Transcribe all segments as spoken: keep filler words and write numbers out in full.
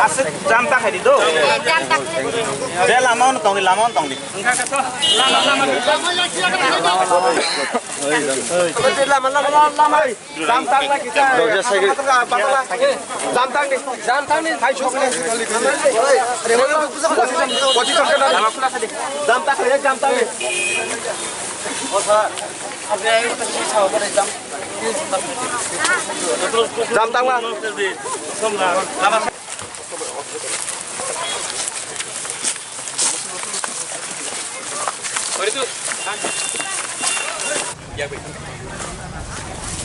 Aswk jam ta khaidi do. Je lama ono tongdi, lama ono tongdi. Lama, lama, lama. Lama, lama, lama. Jam tang lai kisa. Dorja sai. Jam tang ni. Jam tang ni. Hai chok ni. Position, position kana. Jam tang ni, jam tang ni. Jam tang la.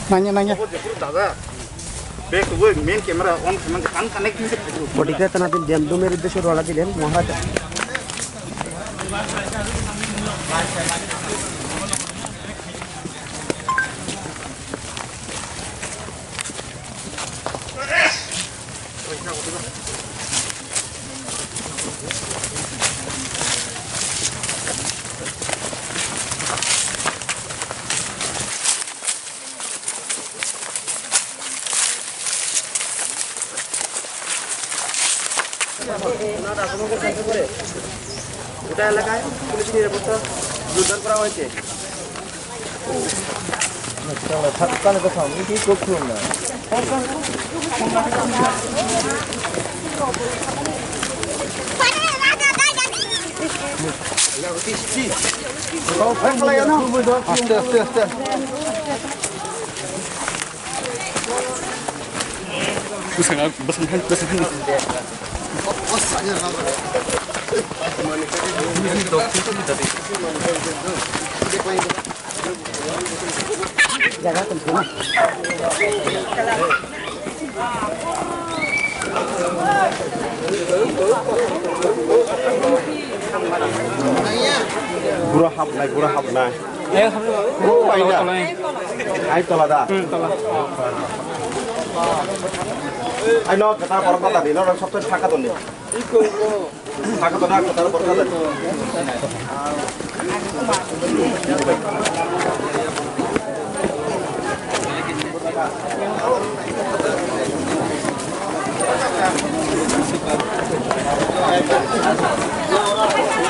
Nanya, nanya. Back to work, main camera on, on, unconnected. Bodyguard tana din diam, dumeri desu rola dilen, Maharaja. গোটা এলাকায় পুলিশি নিরাপত্তা জোরদার করা হয়েছে। আস্তে, আস্তে, আস্তে। Bura hapnai, bura hapnai. Ai tola da. Ai no, kata borok kata di, no, sok sok thaka toni. Thaka tona, kata borok kata di.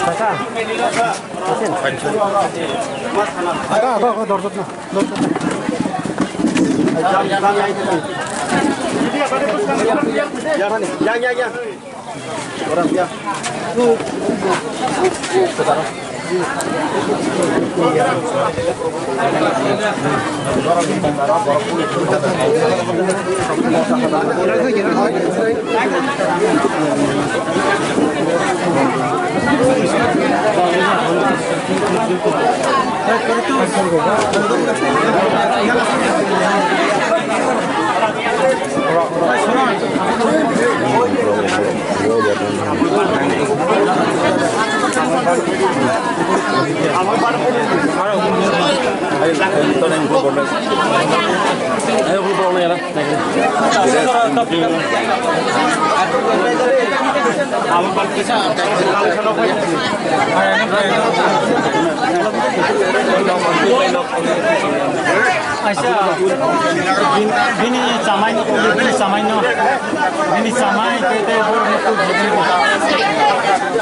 Kaka. Kaka, kaka, dorjot na, dorjot na. Ya, ya, ya. Aisa, bini chamai no, bini chamai no, bini chamai, te, te, borok no,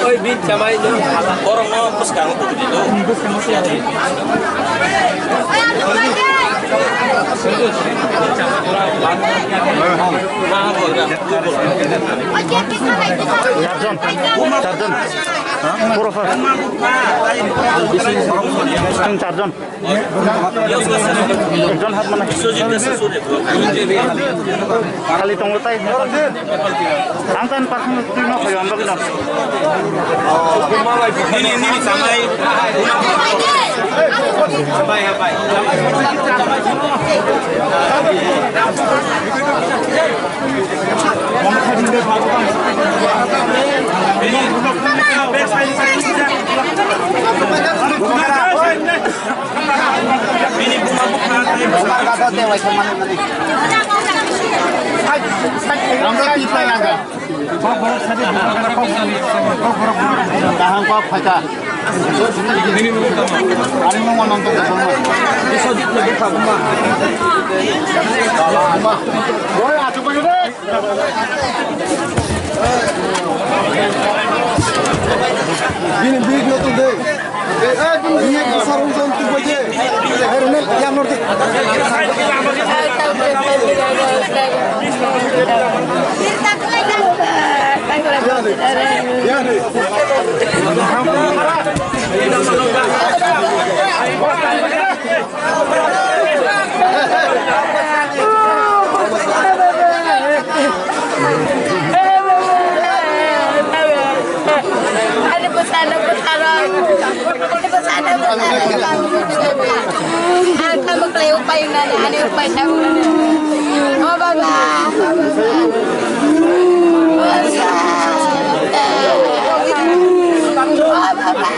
oi, bini chamai no, borok no bwskango tubu di do. Bwskango tubu di. Charjon, charjon. Puro first. Chwng charjon. Ekjon hap mana. Kali tongo tai. Ang tan pakhang twi no khayo, ang bagwi no. Nini, nini, samai. Samai, samai. Kaham kok phaikha. Bini big no tong de. Bini sarung jang tu baje. Air ne yam nor de. Yani. Yani. Ani bwsano bwsarok. Ani bwsano bwsarok. Ang tamo kwlai upai wngnani, ani upai tamo. O baba. O baba.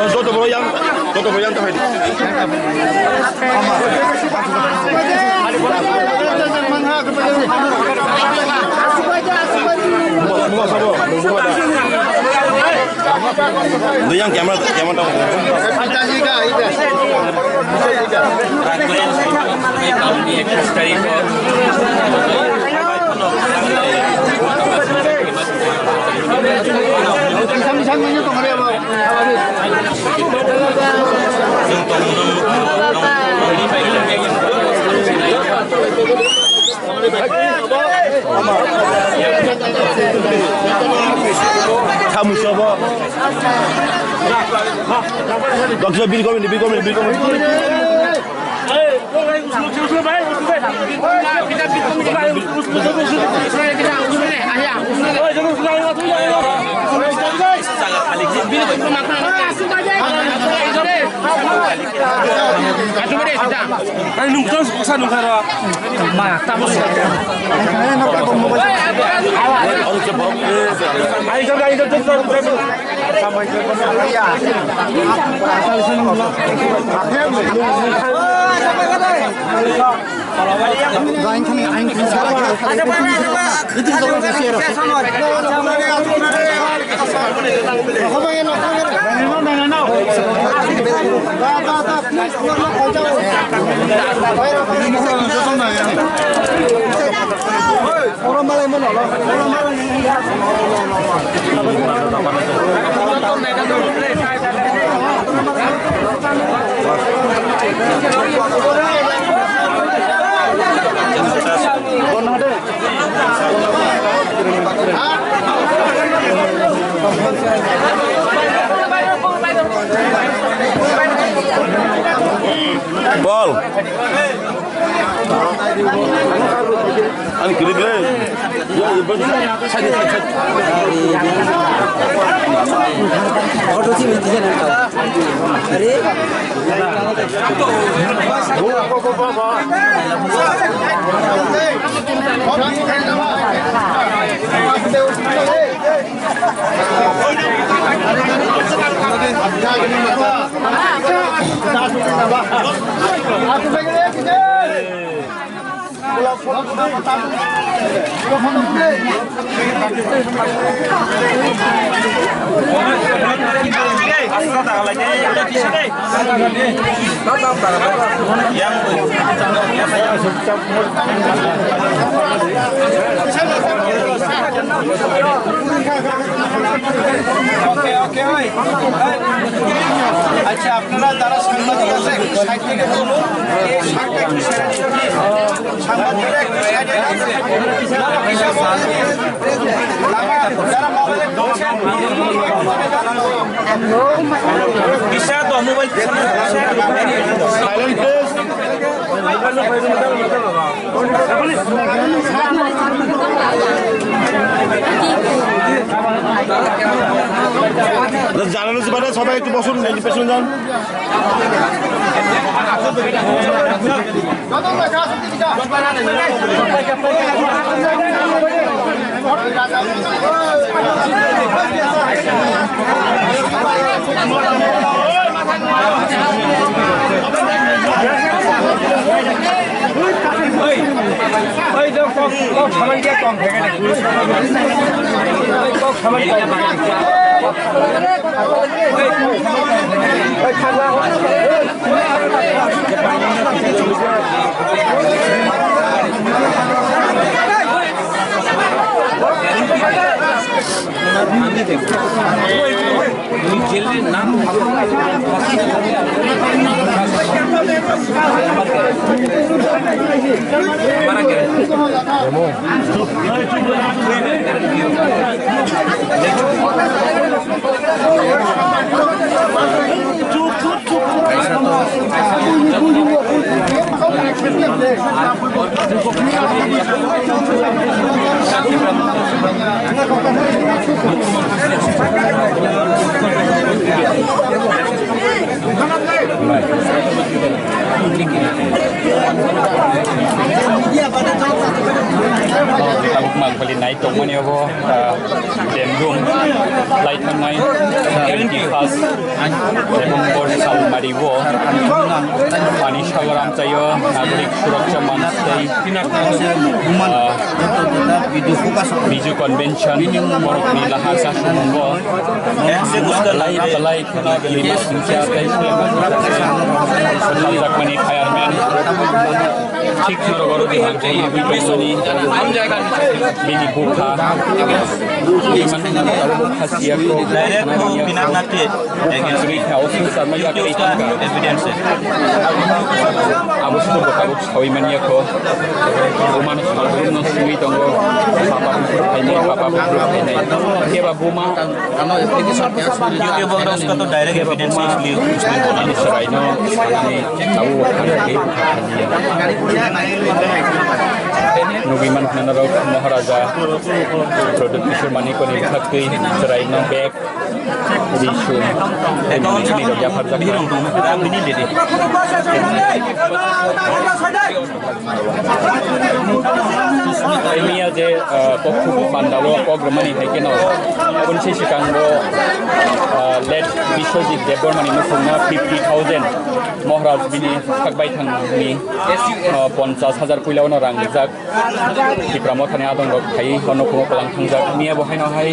Joto borok yang, joto borok yang tahai di. Dui yang camera, camera. Kamu siapa? Dokter, bir komen, bir komen, bir komen. Ai, nung tang sa nung karo. Ma, tamo sa. Ai, ai, ai, ai. Bol. Ani kiri bile. Ya, ya, bol. Side, side, side. Auto sih nanti kan. Are. আচ্ছা, আপনারা যারা সাংবাদিক আছে, একটু সাইড থেকে বলুন। এই সাইডটা একটু সাইড থেকে, প্লিজ। সাংবাদিকরা একটু সাইডে যান। যারা মোবাইলে বলছেন, সাইলেন্ট প্লিজ। জানানো সবাই একটু বসুন, এই যে পেছনে যান। Oi, oi, do kok, kok saman dia kong theke de. Oi, kok saman dia kong theke de. Oi, kok saman dia kong theke de. Tabuk mangpili nai tongmani obo, ah, Demdum lai thangnai twenty first November salmari o Pani Sagar amchaio Nagorik Suraksha Manch tei, ah, Biju Convention borokni lahar kasungo belai kheno belai singsa tei saljakmani fireman. Thik norok oro je hamjakma bui tongmani bini bupha. Bini bupha siya kok. Direct to Pinang Nathi. Bupha suri kha, officer ma yak tei thangka. Evidence. Abo sudo bo tabuk sawi mani yakho. Bo mano salbrum no sui tongo. Papa bupha khainai, papa bupha khainai. Keba buma. Ano application kaya suri. Yo ke bol rao uska to direct evidence is lieu, is lieu. Ani sarai no, ani Abu Bakar ke Nugui man khna rok Maharaja Pradyut Kishore Manikya ni bwkhak twi chwrai no bag ri sum ni rok yaphar jak kha. Miya je, ah, kok khuk panda o kok rwmani hai khe no, aboni se swkang bo, ah, late Biswajit Debbarma ni nukhung no fifty thousand Maharaj bini khak bai thang ni, ah, ponchas hajar puila o no rang rijak. Tipra Motha ni adong rok phai o nukhung o kwlang thangjak. Miya bo haino hai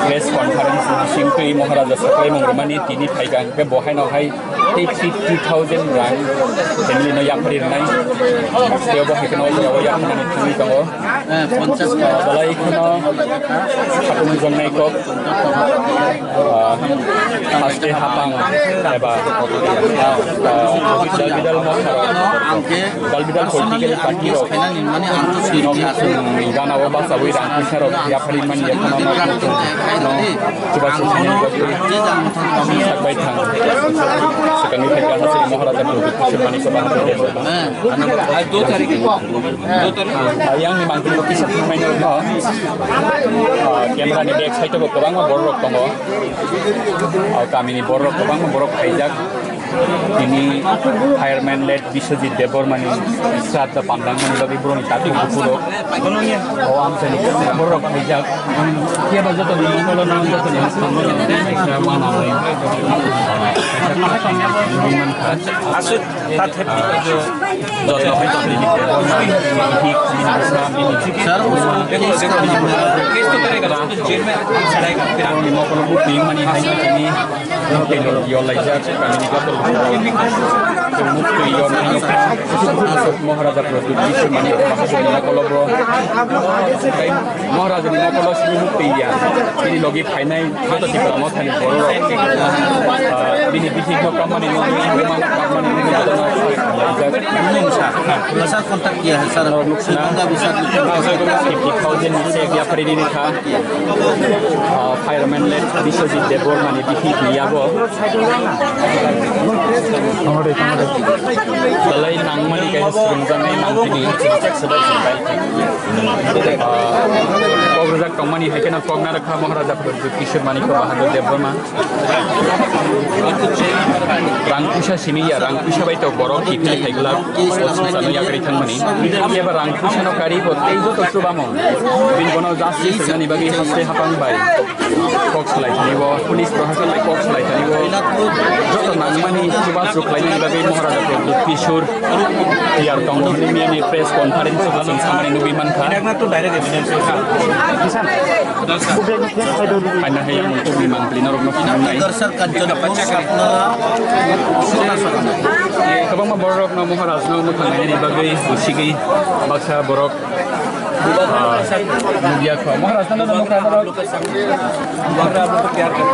press conference ni bising twi Maharaja saklai mung rwmani tini phai kha, hwnkhe bo haino hai tei fifty thousand rang family no yapharwi rwnai. Tei bo hai kheno o jora o yapharnani thangwi tongo. Eh, ponchas. Ah, belai kheno khatung jongnai kok, ah, haste hapang eba, ah, dalbidal motha rok, dalbidal political party rok nok, um, gana o bachawi rang puisa rok yapharwi mani yaphano nok, no, chubachu sini rok twi sakbai thang. Swkangni thai kha hasini Maharaja Pradyut Kishore Manikya Bahadur. Ayang ni mangpili kisa thangmani rok no, ah, camera ni back side o bo kwbangma borok rok tongo. Ah, kami ni borok rok kwbangma borok phaijak. Tini fireman late Biswajit Debbarma ni sraddha pandang mani bagwi borok ni takhuk bukhuk rok. O amchai ni borok rok phaijak. Kebo joto ni mangpili no joto ni mangpili no kaisa wana bai. Aswk. Tat hep jo. Jotno hai tong di. Sir, usko case to karega, usko jail mein aap sadai ka, phir aap. Mokolo buting mani hai tini. Tei yolaijak kamini joto Muktwi yormani nokha Maharaja Pradyut Kishore Manik Bahadur ni mokolo bo. Tei Maharaja ni mokolo simi muktwi ya. Bini logi phainai joto Tipra Mothani bororok, ah, bini bihik no kamani nokni buma kamani nokni joto no laijak. Sir, contact kiya hai, sir. Norok nukha na. Fifty thousand ni check yapari nini kha. Ah, fireman le Biswajit Debbarma ni bihik ni yago. Belai nangmani kaisa swrwngjaknai mangpili. Ah, kok rwjak tongmani hai kheno kok narwkha Maharaja Pradyut Kishore Manik Bahadur Debbarma. Rang puisa simi ya, rang puisa bai to borok kiphil khaigwla, o sumsano yakarwi thangmani. Eba rang puisa no kari bo tei joto chubamung. Bini bono justice rwnani bagwi haste hapang bai kok salai thani bo, police prohashan bai kok salai thani bo. Joto nangmani chubachu khlainani bagwi Maharaja Pradyut Kishore tiyar tongo hwnwi miyani press conference o chwng samani nugwi mankha. Haino hai yang mangpili norokno phunuknai. Kwbangma bororokno Maharajno mwthang nainani bagwi busigwi baksa borok, ah, nukya kho. Maharajno nukya norok.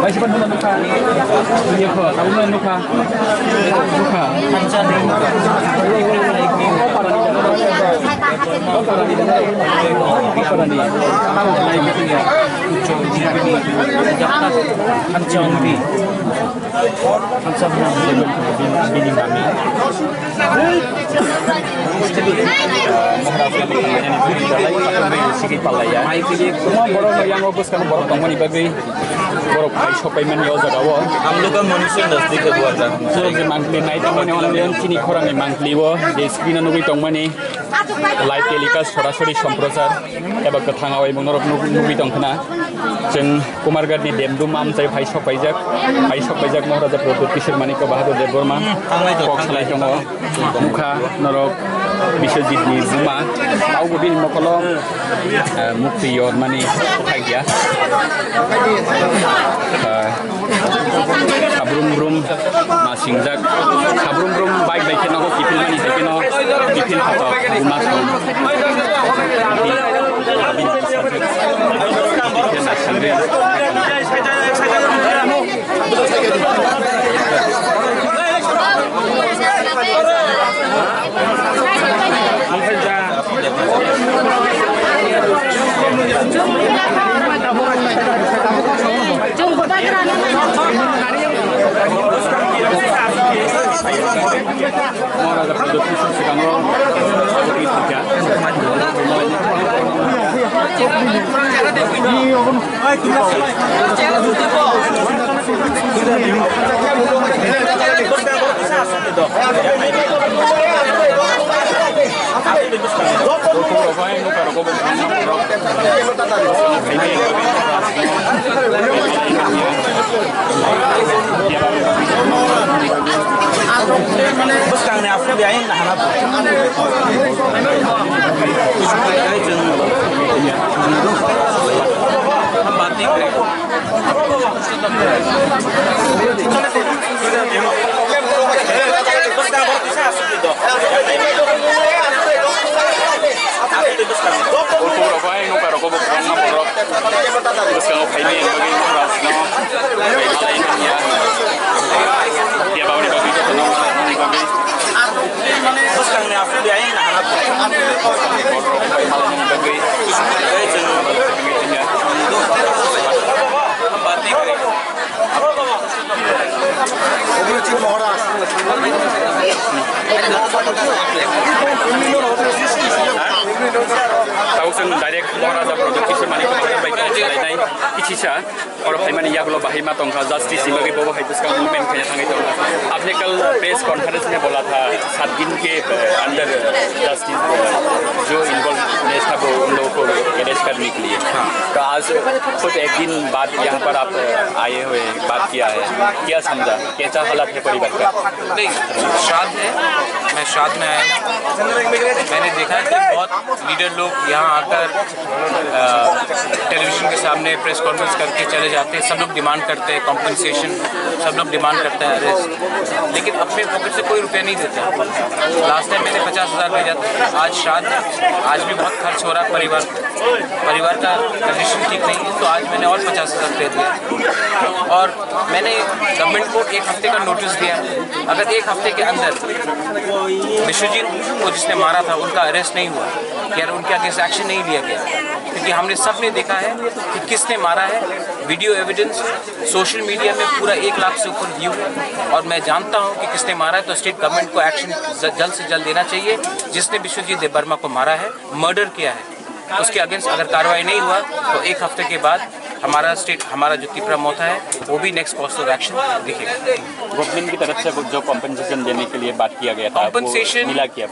Baisiba nukha, nukha. Nukha, nukha. Nukha. O parani, o parani, o parani. Bini mami. Borok yang o bwskango borok tongmani bagwi borok phai sokpaimani o jagao. Borok je mangpili nai tongmani, only chini khorangni mangpili o je screen o nugwi tongmani live telecast sorasori somprochar eba kwthang awai mung norok nug-, nugwi tongkhna. Chwng Kumarghat ni Demdum amchai phai sokpaijak, phai sokpaijak Maharaja Pradyut Kishore Manik Bahadur Debbarma kok salai tongo. Nukha norok Biswajit ni buma, taubo bini mokolo, eh, muktwi yormani thakya. Eh, sabrum brum ma singjak, sabrum brum bike bai khe nogo kiphil mani hai khe no kiphil phato buma song. Khe na sangwi. Bwskangni aswk de ayang hana. Bwskango phaini bagwi Maharaj no malai manya. Dia bagwi bagwi jotono bagwi. Bwskangni aswk de ayang hana. Borok bai malai bagwi. Tau chwng direct Maharaja Pradyut Kishore Manik bai kok salainai kichisa oro phaimani yagulo bahai ma tongkha, justice ni bagwi bobo hai bwskango movement khaina thangwi tongo. Apne kal press conference mein bola tha, sat din ke, eh, andar justice जो इन्वॉल्व था वो उन लोगों को अरेस्ट करने के लिए। तो आज खुद एक दिन बाद यहाँ पर आप आए हुए, बात किया है, क्या समझा, कैसा हालत है परिवार का? नहीं, श्राद्ध है, मैं श्राद्ध में आया हूँ। मैंने देखा कि बहुत लीडर लोग यहाँ आकर, अ, टेलीविजन के सामने प्रेस कॉन्फ्रेंस करके चले जाते हैं। सब लोग डिमांड करते हैं कॉम्पनसेशन, सब लोग डिमांड करते हैं अरेस्ट, लेकिन अपने पॉकेट से कोई रुपया नहीं देता। लास्ट टाइम मैंने पचास हज़ार भेजा था, आज श्राद्ध, आज भी बहुत खर्च हो रहा है परिवार, परिवार का कंडीशन ठीक नहीं है, तो आज मैंने और पचास हज़ार दे दिया। और मैंने गवर्नमेंट को एक हफ्ते का नोटिस दिया, अगर एक हफ्ते के अंदर विश्वजीत को जिसने मारा था उनका अरेस्ट नहीं हुआ, यार उनके अगेंस्ट एक्शन नहीं लिया गया, क्योंकि हमने सब ने देखा है कि किसने मारा है। वीडियो एविडेंस सोशल मीडिया में पूरा एक लाख से ऊपर व्यू है, और मैं जानता हूँ कि किसने मारा है, तो स्टेट गवर्नमेंट को एक्शन जल्द से जल्द लेना चाहिए। जिसने विश्वजीत देव वर्मा को मारा है, मर्डर किया है, उसके अगेंस्ट अगर कार्रवाई नहीं हुआ तो एक हफ्ते के बाद हमारा स्टेट, हमारा जो तिपरा मोर्चा है, वो भी नेक्स्ट कोर्स ऑफ एक्शन दिखेगा। गवर्नमेंट की तरफ से वो जो कॉम्पनसेशन देने के लिए बात किया गया था, वो कॉम्पनसेशन मिला क्या?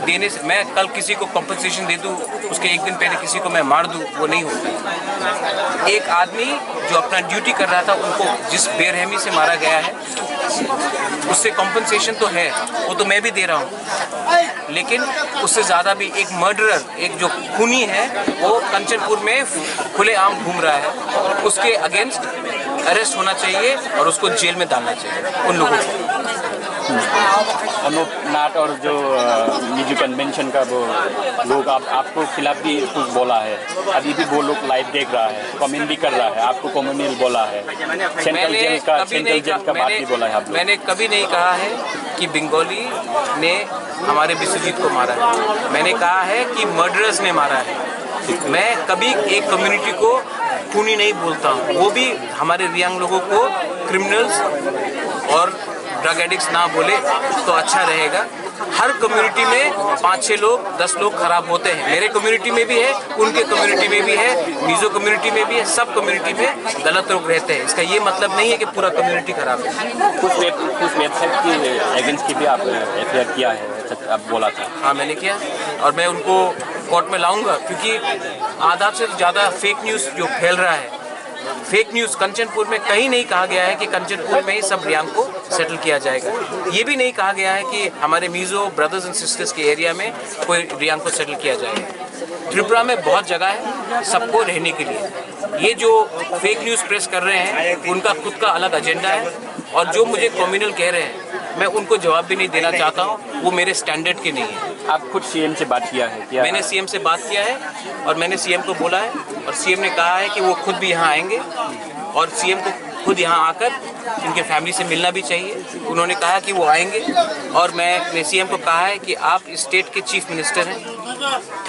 देने से, मैं कल किसी को कॉम्पनसेशन दे दूं, उसके एक दिन पहले किसी को मैं मार दूं, वो नहीं होता। एक आदमी जो अपना ड्यूटी कर रहा था, उनको जिस बेरहमी से मारा गया है, उससे कॉम्पनसेशन तो है, वो तो मैं भी दे रहा हूँ, लेकिन उससे ज़्यादा भी एक मर्डरर, एक जो खूनी है, वो कंचनपुर में खुलेआम घूम रहा है, उसके अगेंस्ट अरेस्ट होना चाहिए और उसको जेल में डालना चाहिए उन लोगों को। अनूप नाट और जो, अ, मिजो कन्वेंशन का वो लोग आप, आपको खिलाफ भी कुछ बोला है, अभी भी वो लोग लाइव देख रहा है, कमेंट भी कर रहा है, आपको कम्युनल बोला है, सेंट्रल मैंने जेल का, कभी सेंट्रल नहीं जेल कहा, का बात मैंने, भी बोला है आप लोग। मैंने कभी नहीं कहा है कि बंगाली ने हमारे विश्वजीत को मारा है। मैंने कहा है कि मर्डरर्स ने मारा है। मैं कभी एक कम्युनिटी को खूनी नहीं बोलता हूँ, वो भी हमारे रियांग लोगों को क्रिमिनल्स और ड्रग एडिक्ट्स ना बोले तो अच्छा रहेगा। हर कम्युनिटी में पाँच छः लोग, दस लोग खराब होते हैं। मेरे कम्युनिटी में भी है, उनके कम्युनिटी में भी है, मिजो कम्युनिटी में भी है, सब कम्युनिटी में गलत लोग रहते हैं। इसका ये मतलब नहीं है कि पूरा कम्युनिटी खराब है। कुछ वेब, कुछ वेबसाइट के अगेंस्ट की भी आप एफआईआर किया है, ऐसा आप बोला था। हाँ, मैंने किया, और मैं उनको कोर्ट में लाऊंगा, क्योंकि आधा से ज़्यादा फेक न्यूज़ जो फैल रहा है, फेक न्यूज़। कंचनपुर में कहीं नहीं कहा गया है कि कंचनपुर में ही सब रियांग को सेटल किया जाएगा। ये भी नहीं कहा गया है कि हमारे मिजो ब्रदर्स एंड सिस्टर्स के एरिया में कोई रियांग को सेटल किया जाएगा। त्रिपुरा में बहुत जगह है सबको रहने के लिए। ये जो फेक न्यूज़ प्रेस कर रहे हैं, उनका खुद का अलग एजेंडा है, और जो मुझे कम्युनल कह रहे हैं, मैं उनको जवाब भी नहीं देना चाहता हूँ, वो मेरे स्टैंडर्ड के नहीं है। आप खुद सीएम से बात किया है क्या? मैंने सीएम से बात किया है और मैंने सीएम को बोला है, और सीएम ने कहा है कि वो खुद भी यहाँ आएंगे, और सीएम को खुद यहाँ आकर इनके फैमिली से मिलना भी चाहिए। उन्होंने कहा कि वो आएंगे, और मैंने सीएम को कहा है कि आप स्टेट के चीफ मिनिस्टर हैं,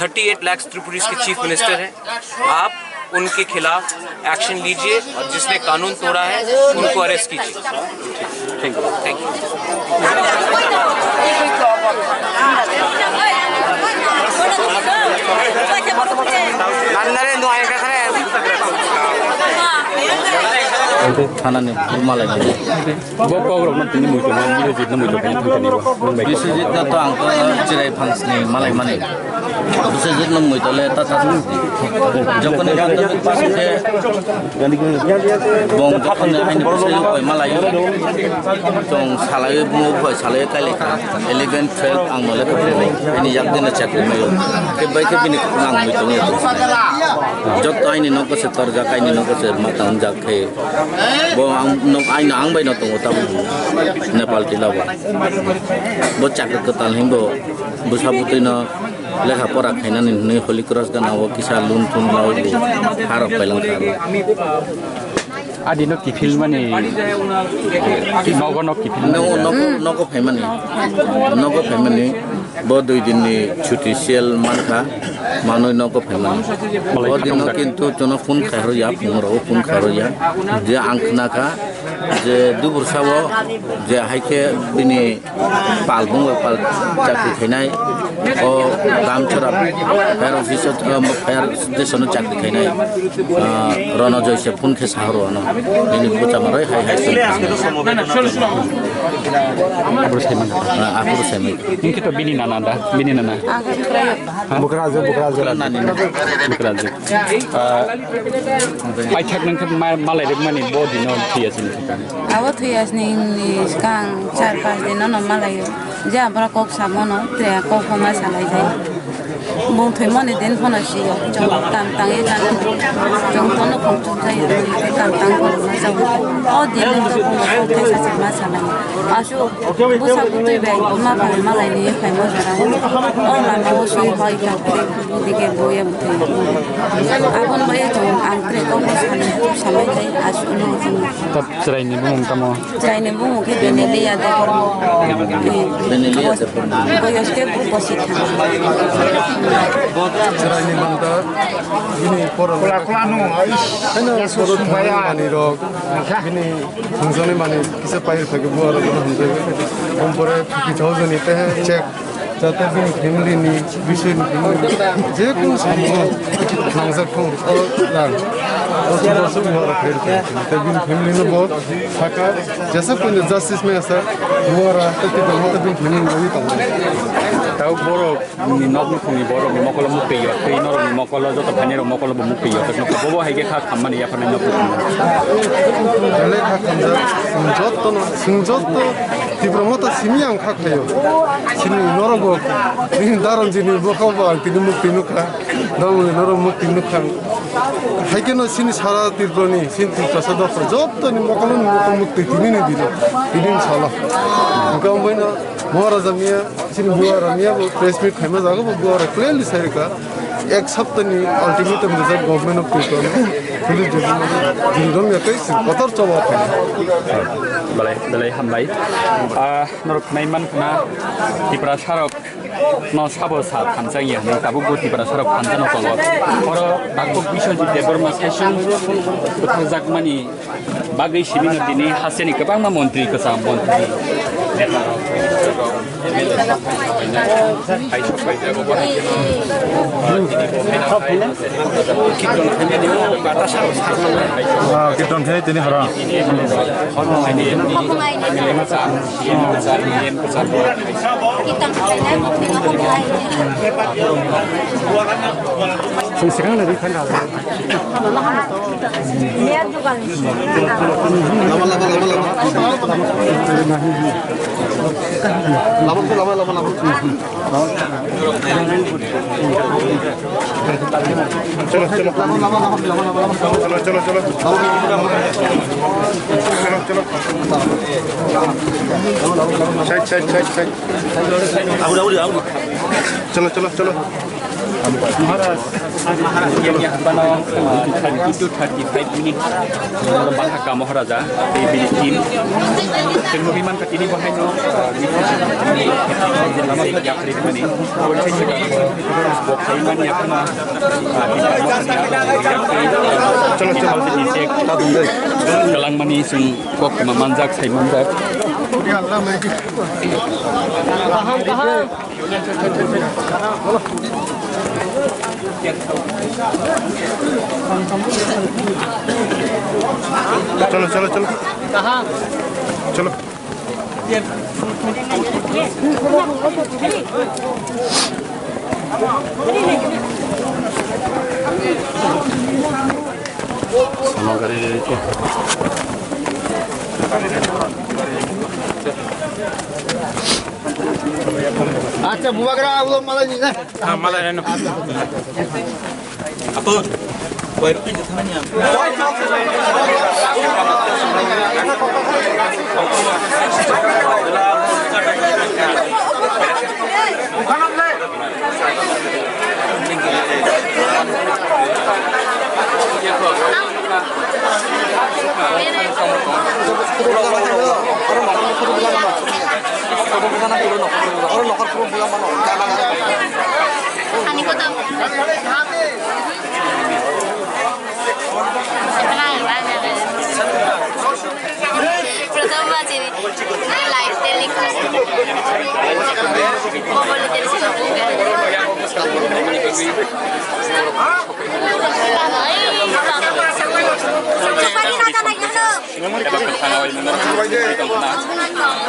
थर्टी एट लाख त्रिपुरीज के चीफ मिनिस्टर हैं, आप उनके खिलाफ एक्शन लीजिए, और जिसने कानून तोड़ा है, उनको अरेस्ट कीजिए। Thank you. Thank you. Thanani malai. Bo kok rok no tini muitu ma, Biswajit no muitu ma, tini bo. Biswajit no to ang to chirai phansni malai mani. Biswajit no muitu le ta ta. Jokoni pandemic pasu khe bong jokoni aini bwsai koi malai. Tong salai bumo koi salai kai lekha. Eleven, twelve ang no lekha philai. Aini yak dino chakri mayo. Khe bai khe bini ang muitu ma. Jokto aini nok se torjak, aini nok se matang jak khe. Bo ang nok aino ang bai no tongo tabuk Nepal tila bo. Bo chakri kwtal hinbo bwsa bwtwi no lekha pora khainani hinwi Holy Cross gana o kisa loan thun lawi bo harok pailang kha aro. Adi no kiphil mani nogo no kiphil mani. No, nogo, nogo phaimani. Nogo phaimani. Bo dui din ni chuti sel mankha, manwi nogo phaimani. Bo din no kintu jono phone khai hor ya, phone rogo phone khai hor ya. Je ang khna kha, je dubur sabo, je hai khe bini pal bung pal chakri khainai, o Damchara fire office o, fire station o chakri khainai, ah, Rono Joy se phone khe sahoro ano, bini bucha maroi hai hai se. Abro se man. Ah, abro se man. Hingke to bini nana da, bini nana. Bukraju, bukraju. Nani. Bukraju. Ah, paithak nang khe ma-, malai rwk mani bo dino thwiya sini thwikha. Abo thwiya sini ni skang char panch din no malaio. Je abra kok samo no, tre kok homa salai jai. Bung thwimani din phano si yo. Chwng kam tangwi chana. Chwng tono khum chuk jai yo. Kam tang phano ma chao. O din ni borok bung thai sa sa ma sanai. Asu busa butwi bai ma bai ma lai ni khai mo jora. O lama o sui hoi ka. Dike boya butwi. Abon boya chwng ang tre kok sanai. Sanai jai asu no. Chwraini bumung tamo? Chwraini bumung khe Benelia Debbarma. Benelia Debbarma. Boyos khe bosi thang. Chwraini banta bini poro. Kula kula no. Heno poro thangmani rok. Bini thangjaknai mani kisa pair phai khe buarok no hamjak. Ompore fifty thousand ni tehe check. Jate bini family ni, bising ni family ni, je kunu samung nangjak thung, o rang, o subo subo ora khair khair. Te bini family no bo thaka, jesa kunu justice me asa, bo ora, te te bini family ni bagwi tongo. Tau borok ni nok nukhung ni borok ni mokolo mukti yo, tei norok ni mokolo joto thani rok mokolo bo mukti yo, te bobo hai khe kha khammani yapharnai nok nukhung. Belai kha khamjak, chwng jotto no, chwng jotto Tipra motha simi ang kha khaio. Chini norok bo, nini daron chini bokha bo ang tini mukti nukha. Damoni norok mukti nukha. Hai kheno chini sara Tripura ni, chini Tiprasa dopha jottoni mokolo ni mokol mukti tini ni dino. Tini ni salo. Hwnkhe omoino Maharaja miya, chini Buara miya bo press meet khaima jaga bo Buara clearly sai rwkha. Ek saptani ultimatum rijak government of Tripura no. Police jodi jodi rong ya tei sir kotor choba phai. Belai, belai hambai. Ah, norok nai man khna Tiprasa rok no sabo sa thansa ya, nang tabuk bo Tiprasa rok thansa no tongo. Oro Dr. Biswajit Debbarma session butharjakmani bagwi simi no tini hasteni kwbangma montri, kwcham montri, neta rok, M L A rok, Ah, kirtan khe tini horo. Sung sikang nari khan da. Lama, lama, lama, lama. Lama, lama, lama, lama. Chalo, chalo. Chalo, chalo, chalo. Chalo, chalo. Side, side, side, side. Chalo, chalo, chalo. Maharaj, Maharaj, yang, yang, bano, uh, thirty to thirty-five minutes. Bahaka Maharaja, tei bini team. Chwng nugwi mankha tini bo haino, ah, yapri mani. Bo khai mani yakhwna, ah, yapri. Chalo, chalo. Kalang mani chwng kok ma manjak, sai manjak. Chalo, chalo, chalo. Chalo. Sama gari ko. Acha, bubagra, ulo malai ni na. Ah, malai ni. Apo, wai rupi je thana ni am. Prothom bachini life teli khasi. Mobile teli sino.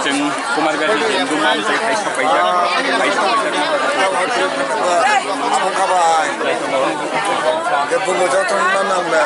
Chwng Kumar Gari Denduma se kaisa paijak, kaisa paijak. Abo khabai. Khe bubo joto ni ma nang le.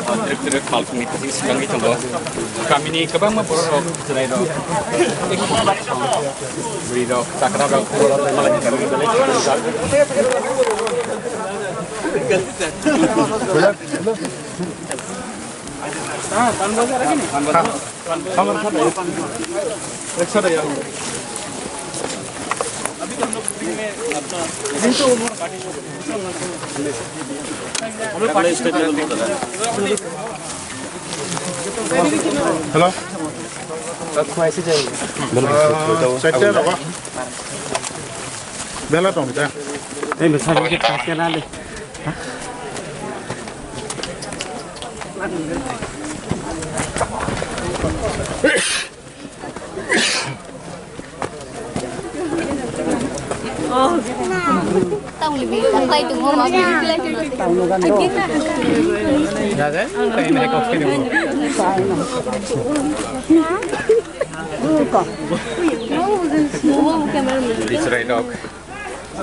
Trip trip pal kumi kasing silang gitu loh. Kami ni kebang mah borok rok, jerai rok, beri rok, cakra rok, malah kami balik. Hello. Bela tong ta. Ei, besa ni ke khas ke na le.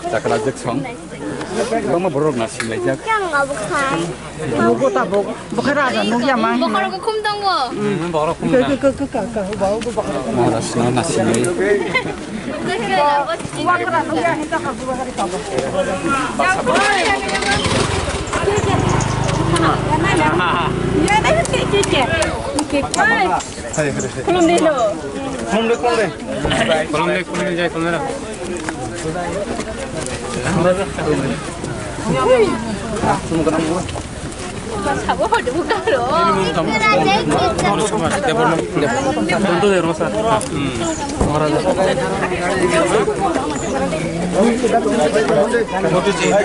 Chakla jak song. Bangma borok na sinlaijak. Yang abo khai. Nugo tabuk. Bokhe raja nugya mang. Bokhorok khum tongo. Hmm, bokhorok khum. Ke, ke, ke, ke, ke, ke, bau, bau, bokhorok khum. Mara sino na sinlai. Wakra nugya hinta ka buwa kari tabuk. Ya na ke ke ke. Ke ke. Hai, hai, hai. Khulumdi no. Khulumdi, khulumdi. Khulumdi, khulumdi, jai khulumdi. Sabo hode bukaro.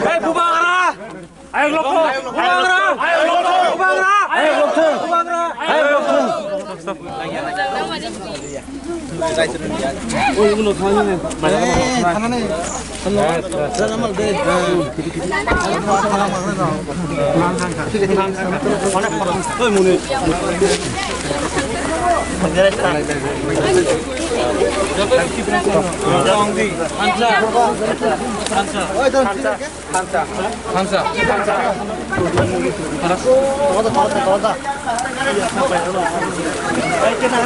Hey, bubagra! Ayok lokthung! Bubagra! Ayok lokthung! Bubagra! Ayok lokthung! Bubagra! Ayok lokthung! Thansa. Thansa. Thansa. Thansa.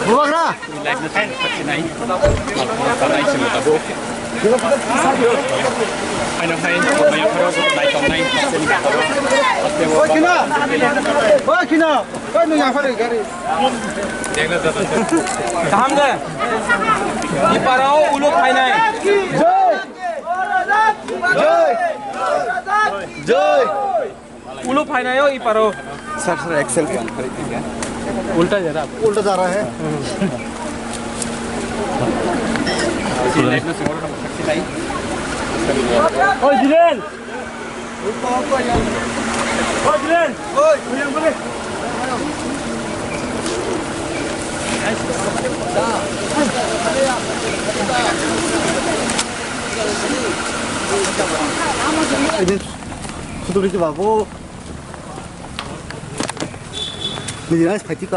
Bubagra. Oi, khina. Oi, khina. Oi, nung yaphar gari. Kaham de. Ipara o ulo phainai. Jai. Jai. Jai. Ulo phainai o iparo. Sir, sir, action. Ulta ja raha. Ulta ja raha hai. Oi, Dhiren. Oi, Dhiren. Oi, Dhiren. Sudu riki babu. Nini ais phaiti ka.